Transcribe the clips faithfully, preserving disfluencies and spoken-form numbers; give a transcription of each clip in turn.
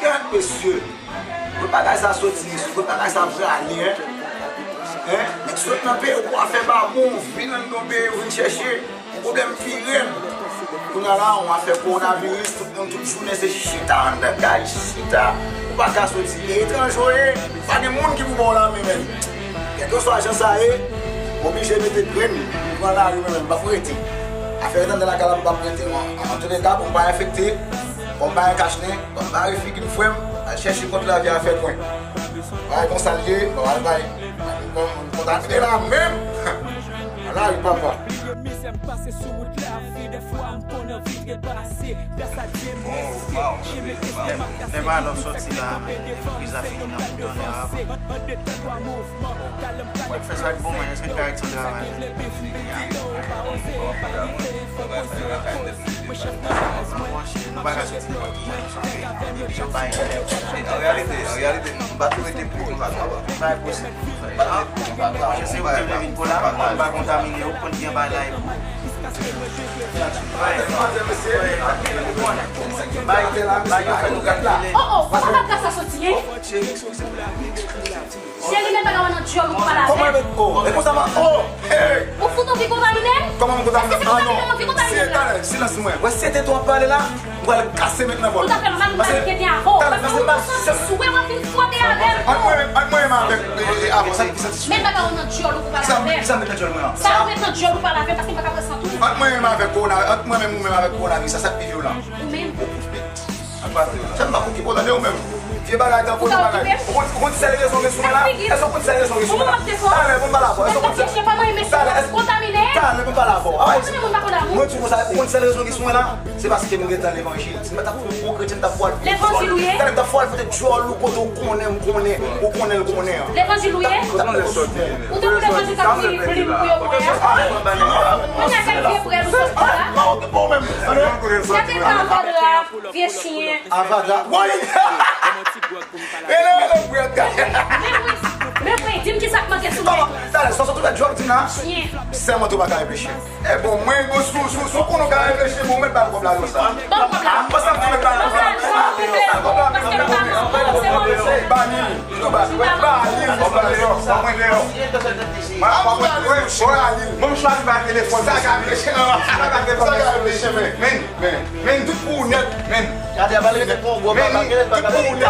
Gad mesye, kote bagay sa soti mesye, kote bagay sa prale, en? En? Nèg sot nan peyi w pou al fè babon, vin anndan peyi w vin chèche pwoblèm vire m. Kounye a la, yon afè kowonaviris, tout moun, tout jounen se chita anndan kay, chita. Ou pa ka soti, e etranje w ye, pa gen moun ki pou ba w lamen menm. Kèlkeswa jan sa ye, m oblije mete grenn, m pran lari mwen menm, m p ap rete. Afè ret anndan lakay la, m p ap rete non. Antouleka, pou m pa enfekte, pou m pa gen kach nen, pou m pa refik m frè m, al chèche kont lavi a fè pwen. Bagay konsa l ye, bagay, bagay. Kontakte la menm. Ala wi papa. Mizè m pase sou wout lavi, dèfwa m konn anvi trepase. Gras a Dye m reziste, chimè teste m ap kase. Tout sa ki kanpe devan m se yon bal de fòse. An de twa mouvman, talè m kale m kale m kale m. Sa ki vle bif m bif, men atò ou pa oze, pa rete, fò koze yon koz. Mwen chèf nan baz mwen. Nou pa ka soti nenpòt ki jan nou sanble. Jan bay. An reyalite, an reyalite, m pa tou rete pou nou pa kapab. Bay posib. M pa tou rete pou nou pa kapab. Mwen se ou te vle vin pou la, m pa kontamine ou, konn gen bay la e pou. Bay, bay yo fè nou kalkile. Oh, oh, sa pa ka sa soti, hein? Cheri, men pa ka wè nan dyòl ou pa la. Kòman, oh, e konsa ma, oh, hey. Ou fout anvi kontamine m? Kòman m kontamine? Èske se kontamine m anvi kontamine m la? Talè, silans mwen. Wè, si se te tou ap pale la, m pral kase met nan bòl. Ou ta fè mal, m ta kete avè w. Paske ou gon sans sou wè w ap vin fwote avè m. Ant mwen, ant mwen menm avèk, e, e, avè w, sa ki santi sou mwen? Men pa ka wè nan dyòl ou pa la avè m. Sa ou met nan dyòl mwen an? Sa ou met nan dyòl ou pa la avè m, paske m pa ka pran sant ou. Ant mwen menm avèk kowona, ant mwen menm ou menm avèk kowonaviris sa, sa k pi vyolan? Ou menm. Sa m pa okipe w tande ou menm. Vye bagay tankou vye bagay. Ou konn, ou konn sèl rezon gen sou mwen la? Èske ou konn sèl rezon gen sou mwen la? Talè pou m pale avè w. Èske ou konn sèl... Talè, èske... Talè pou m pale avè w. Mwen di w konsa, ou konn sèl rezon gen sou mwen la? Se paske m gentan levanjil. Si m pa t ap fè yon bon kretyen, m t ap pral... Levanjil ou ye? Talè m t ap pral pote djòl ou kote ou konnen m konnen, ou konnen l konnen an. Levanjil ou ye? Ou tankou levanjil k ap kriye plim pou yo bwè a. Kounye a kèk vye prèl ou sot di la. Gade avadra, vye chyen. Avadra. Woy! Rele, rele, prèl. Men wi, men wi, di m kisa k manke sou mwen. Talè, sa w sot ou fè djòl di m la? Chyen. Sèlman tou pa ka reflechi. E bon, mwen, bon, si w, si w, si w konnen w ka reflechi, bon, ou mèt ba l kòb la konsa. Ban m kòb la. Mwen santi w mèt ba l kòb la. Ba l kòb la, men se pa mwen, se mwen. Ba li, tou ba li, ba li kòb la. Mwen deyò. Mwen deyò. Mwen ap ba li, mwen ba li. Mwen chwazi ba telefòn. Sa ka reflechi, non. Sa ka reflechi, men, men, men, men, tout pou ou nèt, men. Gade, a pale de pou ou, men, tout pou ou nèt.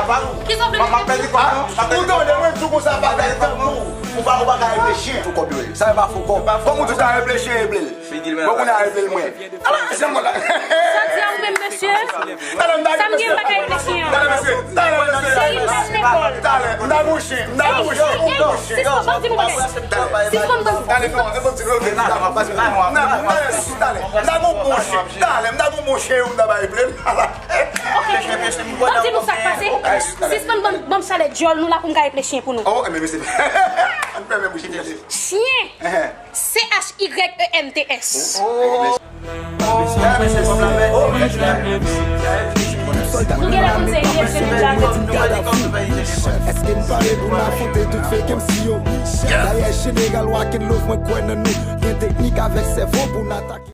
Kisa w vle m fè? Ou tande, mwen di w konsa, pa pèdi tan pou ou. Ou pa, ou pa ka reflechi. Fo kòb yo ye. Sa yo pa fo kòb. Kòm ou di w ka reflechi, e ble l. Bon, kounye a regle l mwen. Ala, janm konn la. Sa w di a ou menm, mesye? Sa m gen m pa ka reflechi an. Cheri, m pa al lekòl. Sispann ban m konnen. Sispann ban m konnen. Talè, talè, talè, m ta gon bon chen. Talè, m ta gon bon chen, ou m ta bay ple. Ok. Ban m di nou sa k pase. Sispann ban m, ban m chalè dyòl nou la pou m ka eple chen pou nou. Oh, men mesye. Ann fèmen bouch li. Chyen. C H Y E N T S. Nou genlè konn se yèt se nou la vle di. Èske n pare pou n afwonte tout fake M C yo? Dayè jeneral Rock and Love, mwen kwè nan nou. Gen teknik avèk sèvo pou n atake.